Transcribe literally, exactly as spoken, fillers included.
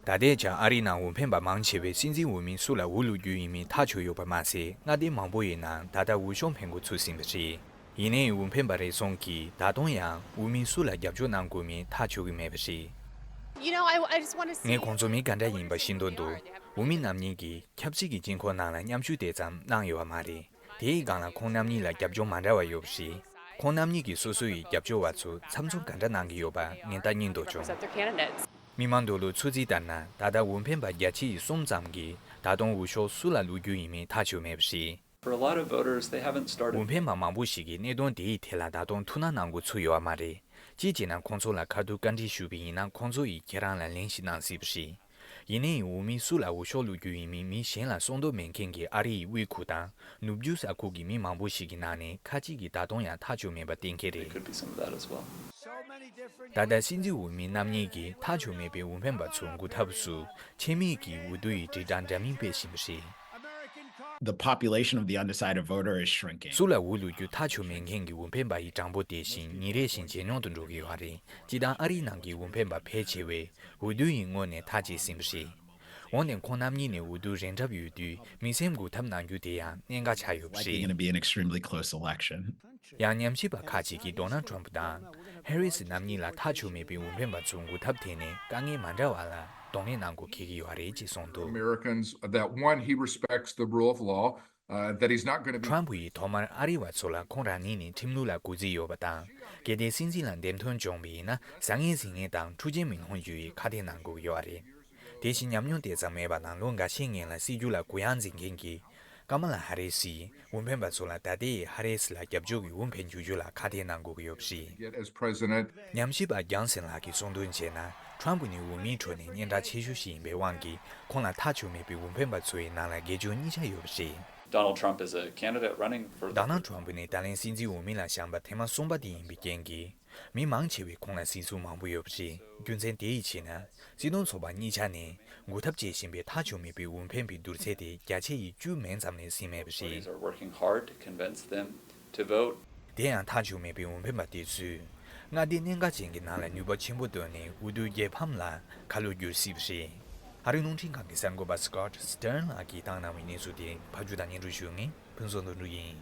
ད་ལྟའི་ཆར་ཨ་རིའི་ནང་འོས་འཕེན་པ་མང་ཆེ་བས་སྲིད་འཛིན་འོས་མི་སུ་ལ་འོས་བླུག་རྒྱུ་ཡིན་མིན་ཐག་ཆོད་ཡོད་པ་མ་ཟད། མངའ་སྡེ་མང་པོ་ཡི་ནང་ད་ལྟ་འོས་ཤོག་འཕེན་འགོ་ཚུགས་ཟིན་པ་རེད། ཡིན་ནའི་འོས་འཕེན་པ་རེ་ཟུང་གིས་ད་དུང་ཡང་འོས་མི་སུ་ལ་རྒྱབ་སྐྱོར་གནང་དགོས་མིན་ཐག་ཆོད་ཀྱི་མེད་པ་རེད། You know, I, I just want to see. ངས་ཁོང་ཚོ་མི་ག་འདྲ་ཡིན་པ་ཤེས་འདོད་འདུག་འོས་མི་རྣམ་གཉིས་ཀྱིས་ཆབ་སྲིད་ཀྱི་དཀྱིལ་འཁོར་ནང་ལ་མཉམ་ཞུགས་དེ་ཙམ་གནང་ཡོད་པ་མ་རེད། དེའི་སྒང་ལ་ཁོང་རྣམ་གཉིས་ལ་རྒྱབ་སྐྱོར་མ་འདྲ་བ་ཡོད་པ་རེད། ཁོང་རྣམ་གཉིས་ཀྱིས་སོ་སོ་ཡི་རྒྱབ་སྐྱོར་བ་ཚོ་འཚབ་འཚུབ་ག་འདྲ་གནང་གི་ཡོད་པ་ངས་ལྟ་སྙིང་འདོད་བྱུང་། Represent their candidates. མི་མང་འདུག་ལོ་ཚོད་རྩིས་ལྟར་ན། ད་ལྟ་འོས་འཕེན་པ་བརྒྱ་ཆ་གསུམ་ཙམ་གྱིས་ད་དུང་འོས་ཤོག་སུ་ལ་བླུག་རྒྱུ་ཡིན་མིན་ཐག་ཆོད་མེད་པ་རེད། For a lot of voters, they haven't started འོས་འཕེན་པ་མང་པོ་ཞིག་གིས་གནད་དོན་དེའི་ཐད་ལ་ད་དུང་ཐུགས་སྣང་གནང་འགོ་ཚུགས་ཡོད་པ་མ་རེད། གཅིག་བྱས་ན་ཁོང་ཚོ་ལ་ཁ་ཐུག་བཀའ་འདྲི་ཞུས་པ་ཡིན་ན་ཁོང་ཚོ་ཡིས་ཁྱེད་རང་ལ་ལན་ཞིག་གནང་སྲིད་པ་རེད། ཡིན་ནའི་འོས་མི་སུ་ལ་འོས་ཤོག་བླུག་རྒྱུ་ཡིན་མིན་མི་གཞན་ལ་གསུང་འདོད་མེད་མཁན་གྱི་ཨ་རི་ཡི་དབུས་ཁུལ་དང་ནུབ་རྒྱུད་ས་ཁུལ་གྱི་མི་མང་པོ་ཞིག་གི་ནང་ནས་ཁ་ཅིག་གིས་ད་དུང་ཡང་ཐག་ཆོད་མེད་པ་གཏན་འཁེལ་རེད། Could be some of that as well. ད་ལྟ་སྲིད་འཛིན་འོས་མི་རྣམ་གཉིས་ཀྱིས་ཐག་ཆོད་མེད་པའི་འོས་འཕེན་པ་ཚོ་འགུག་ཐབས་སུ་ཆེད་མེད་ཀྱི་འོས་བསྡུ་ཡི་དྲིལ་བསྒྲགས་འདྲ་མིན་སྤེལ་བཞིན་པ་རེད། The population of the undecided voter is shrinking. སུ་ལ་འོས་བླུག་རྒྱུ་ཐག་ཆོད་མེད་མཁན་གྱི་འོས་འཕེན་པ་ཡི་གྲངས་འབོར་དེ་བཞིན་ཉིན་རེ་བཞིན་ཇེ་ཉུང་དུ་འགྲོ་གི་ཡོད་རེད། སྤྱིར་བཏང་ཨ་རིའི་ནང་གི་འོས་འཕེན་པ་ཕལ་ཆེ་བས་འོས་བསྡུ་ཡི་སྔོན་ནས་ཐག་བཅད་ཟིན་པ་རེད། འོན་ཏེ་ཁོང་རྣམ་གཉིས་ནས་འོས་བསྡུ་རན་གྲབས་ཡོད་དུས་མི་སེམས་འགུག་ཐབས་གནང་རྒྱུ་དེ་ཡང་གནད་འགག་ཆགས་ཡོད་པ་Likely རེད། Going to be an extremely close election. ཡང་ཉམས་ཞིབ་པ་ཁག་ཅིག་གིས་ཌོ་ནལ་ཊམ་ཕུ་དང་ཧེ་རི་སི་རྣམ་གཉིས་ལ་ཐག་ཆོད་མེད་པའི་འོས་འཕེན་པ་ཚོ་འགུག་ཐབས་དེ་ནི་དཀའ་ངལ་མ་འདྲ་བ་ལ་གདོང་ལེན་གནང་དགོས་འཁེལ་གྱི་ཡོད་རེད་ཅེས་གསུངས་འདུག Americans that, one, he respects the rule of law, uh, that he's not going to be ཊམ་ཕུ་ཡིས་ཐོག་མར་ཨ་རི་བ་ཚོ་ལ་ཁོང་རང་ཉིད་ནི་ཁྲིམས་ལུགས་ལ་གུས་བརྩི་ཡོད་པ་དང་། གལ་ཏེ་སྲིད་འཛིན་ལ་འདེམས་ཐོན་བྱུང་བ་ཡིན་ན་བཟང་ངན་གཟིགས་མཁན་དང་འཁྲུག་ཆེན་མི་སློང་རྒྱུ་ཡི་ཁ་གཏད་གནང་དགོས་ཀྱི་ཡོད་རེད། དེ་བཞིན་ཉམས་མྱོང་དེ་ཙམ་མེད་པ་དང་ལོ་འགའ་ཤས་སྔོན་ལ་སྲིད་བསྒྱུར་ལ་གུ་ཡངས་འཛིན་མཁན་གྱི་ཀ་མ་ལ་ཧ་རི་སིས་འོས་འཕེན་པ་ཚོ་ལ་ད་ལྟའི་ཧ་རི་སི་ལ་རྒྱབ་སྐྱོར་གྱི་འོས་འཕེན་བཅུག་རྒྱུ་ལ་ཁ་གཏད་གནང་དགོས་ཀྱི་ཡོད་པ་རེད། Yet as president, ཉམས་ཞིབ་པ་ཇོན་སན་ལགས་ཀྱིས་གསུངས་དོན་བྱས་ན་ཊམ་ཕུ་ནི་འོས་མིའི་ཁྲོད་ནས་སྙན་གྲགས་ཆེ་ཤོས་ཤིག་ཡིན་པའི་དབང་གིས་ཁོང་ལ་ཐག་ཆོད་མེད་པའི་འོས་འཕེན་པ་ཚོའི་ནང་ལ་དགེ་སྦྱོར་གཉིས་ཆ་ཡོད་པ་རེད། Donald Trump is a candidate running for the ཌོ་ནལ་ཊམ་ཕུ་ནི་ད་ལན་སྲིད་འཛིན་འོས་མི་ལ་བཞེངས་པ་ཐེངས་མ་གསུམ་པ་དེ་ཡིན་པའི་རྐྱེན་གྱིས། མི་མང་ཆེ་བས་ཁོང་ལ་གཟིགས་ཚུལ་མང་པོ་ཡོད་པ་རེད། རྒྱུ་མཚན་དེ་ཡི་ཕྱིར་ན། སྲིད་དོན་ཚོགས་པ་གཉིས་ཆ་ནས་འགུག་ཐབས་བྱེད་བཞིན་པའི་ཐག་ཆོད་མེད་པའི་འོས་འཕེན་པའི་བསྡུར་ཚད་དེ་བརྒྱ་ཆ་ཡི་བཅུ་མན་ཙམ་ལས་ཟིན་མེད་པ་རེད། Parties are working hard to convince them to vote. དེ་ཡང་ཐག་ཆོད་མེད་པའི་འོས་འཕེན་པ་དེ་ཚོས་མངའ་སྡེ་གནད་འགག་ཅན་གྱི་ནང་ལ་ནུས་པ་ཆེན་པོ་བཏོན་ནས་འོས་བསྡུའི་རྒྱལ་ཕམ་ལ་ཁ་ལོ་བསྒྱུར་སྲིད་པ་རེད། ཨ་རིའི་རླུང་འཕྲིན་ཁང་གི་གསར་འགོད་པ་Scott Stern ལགས་ཀྱིས་བཏང་གནང་བའི་གནས་ཚུལ་དེ་ཕབ་སྒྱུར་དང་སྙན་སྒྲོན་ཞུ་མཁན་ཕུན་ཚོགས་དོན་གྲུབ་ཡིན།